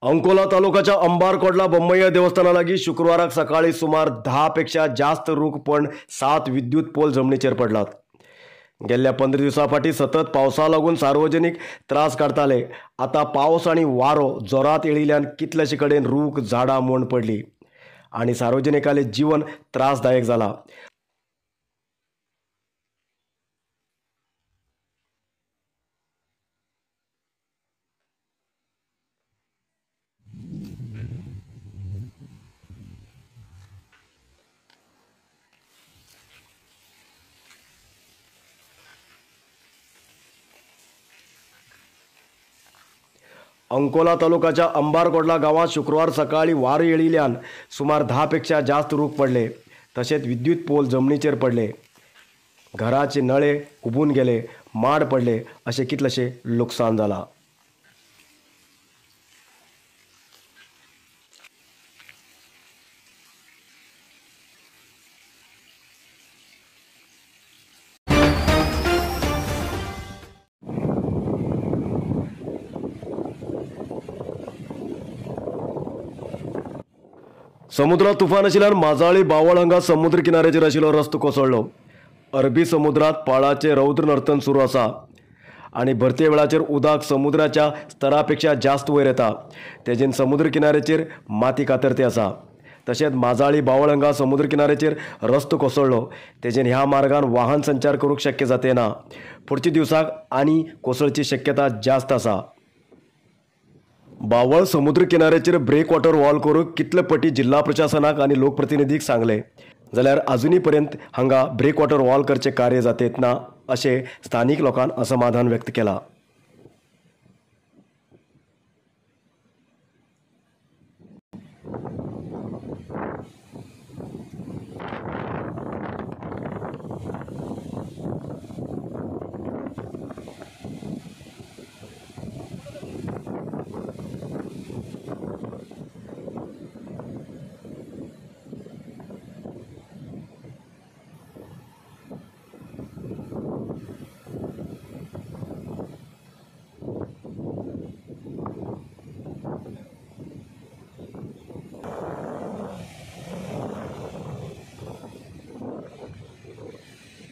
अंकोला तालुकाच्या अंबारकोडला बम्मय्या देवस्थाना लागीं शुक्रवाराक सकाळी सुमार 10 पेक्षा जास्त रूख पण 7 विद्युत पोल जमनीचेर पडलात। गेल्ल्या 15 दिवसां फाटीं सतत पावसा लागून सार्वजनिक त्रास काडटाले। आतां पावस आनी वारो जोरात येयिल्ल्यान कितलेशे कडेन रूख झाडां मोड पडली आनी सार्वजनिकाले जीवन त्रासदायक जाला। अंकोला तालुकाच्या अंबारकोडला गावात शुक्रवार सकाळी वारो येयिल्ल्यान सुमार 10 पेक्षा जास्त रूख पडले, तशेंच विद्युत पोल जमनीचेर पडले, घराचे नळे उबून गेले, माड पडले, अशें कितलेशें लुकसाण जाला। समुद्रात तुफान आशिल्ल्यान माजाळी बावळ हांगा समुद्र किनाऱ्याचेर आशिल्लो रस्तो कोसळ्ळो। अरबी समुद्रात पाळाचें रौद्र नर्तन सुरू आसा आनी भरते वेळाचेर उदक समुद्राच्या स्तरा पेक्षा जास्त वयर येता, तेजेन समुद्र किनाऱ्याचेर माती कातरती आसा। तशेंच माजाळी बावळ हांगा समुद्र किनाऱ्याचेर रस्तो कोसळ्ळो, तेजेन ह्या मार्गान वाहन संचार करूंक शक्य जाते ना। पुढच्या दिवसाक आनी कोसळची शक्यता जास्त आसा। बावळ समुद्र किनाऱ्याचेर ब्रेक वॉटर वॉल करूंक कितले पटी जिल्हा प्रशासनाक आनी लोकप्रतिनिधीक सांगले जाल्यार अजुनी पर्यंत हांगा ब्रेक वॉटर वॉल करचे कार्य जातेत ना अशें स्थानीक लोकांन असमाधान व्यक्त केलां।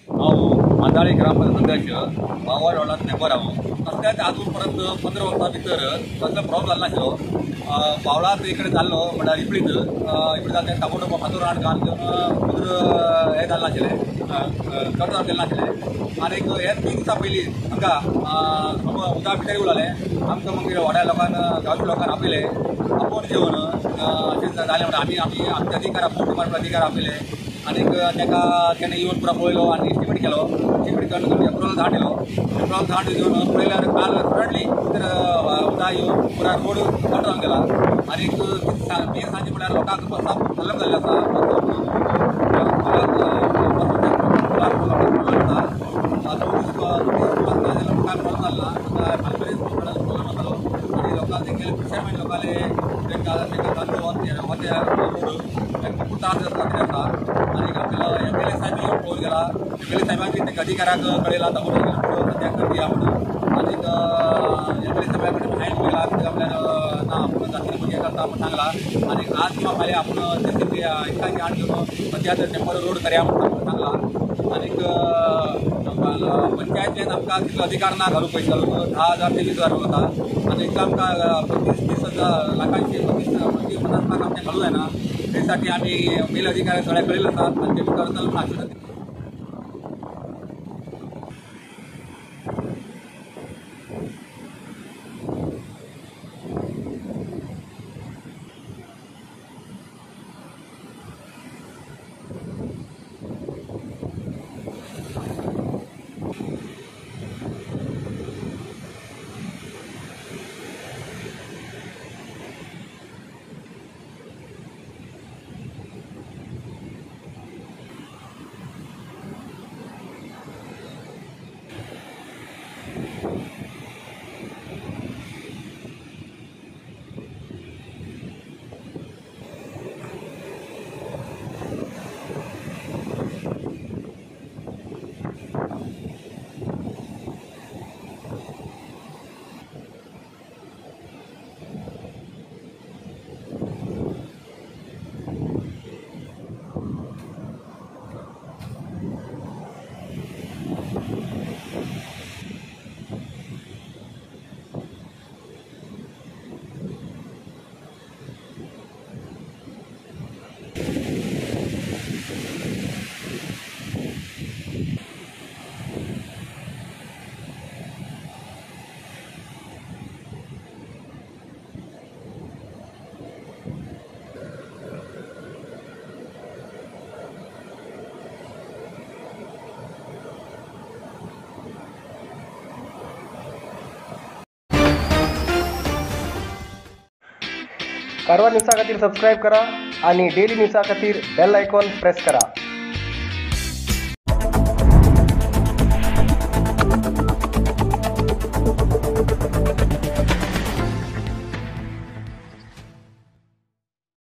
हांव माजाळी ग्रामपंचायत अध्यक्ष बावळ वॉर्डांत मेंबर हांव। कसल्याच आजून परत 15 वर्सां भितर कसलो प्रॉब्लम जालो नाशिल्लो। बावळांत इकडे जाल्लो म्हणल्यार इपडीत इपडीत जालें ताबडतोब फातर हाड घालून समुद्र हें जालें नाशिल्लें, कट जावन गेलें नाशिल्लें। आनी हे 3 दिसां पयलीं हांगा उदक भितर उरलें। आमकां मागीर वॉर्डा लोकांक गांवच्या लोकांक आपयलें, आपोवन घेवन अशें जालें म्हणून आमी आमी आमचे अधिकार फोट मारपा अधिकार आपयले आनीक ताका तेणें येवन पुरो पळयलो आनी एस्टिमेट केलो। एस्टिमेट करून एप्रोवल धाड दिलो। एप्रोवल धाड घेवन पळयल्यार काल सडनली भितर उदक येवन पुरा रोड कट जावन गेला। आनीक मेन सांगचें म्हणल्यार लोकांक प्रॉब्लम जाल्लो आसा। प्रॉब्लम जाला प्रॉब्लम जालो आनी लोकांक तेंगेले फिशरमॅन लोकांले तांकां रोड तांकां खूब त्रास आसा। आनी आपल्याला एम एल ए साहेब येवन पळोवन गेला। एम एल ए साहेबांक तेंका अधिकाऱ्याक कळयला ताबडतोब सद्याक दिया म्हणून। आनीक एम एल ए साहेबा कडेन फायल पळयला कित्याक आपल्याक ना आपूण जातीन भुरगें करता म्हूण सांगला। आनी आज किंवा फाल्यां आपूण तें एकाकी हाड घेवन सद्या टेंपररी रोड करया म्हूण सांगला। आनीक पंचायतीन आमकां तितलो अधिकार ना घालूंक पयशे घालूंक 10,000 ते 20,000 वता आनी इतलो आमकां 25-30 लाखांचे 25-50 लाख आमचें घालूंक जायना। त्यासाठी आमी मेल अधिकारी सगळ्या कळयलें आसा आनी तेमी करतले म्हूण आश्वासन दिलां। कारवार न्यूजा खातीर सबस्क्रायब करा आनी डेली न्यूजा खातीर बेल आयकॉन प्रेस करा.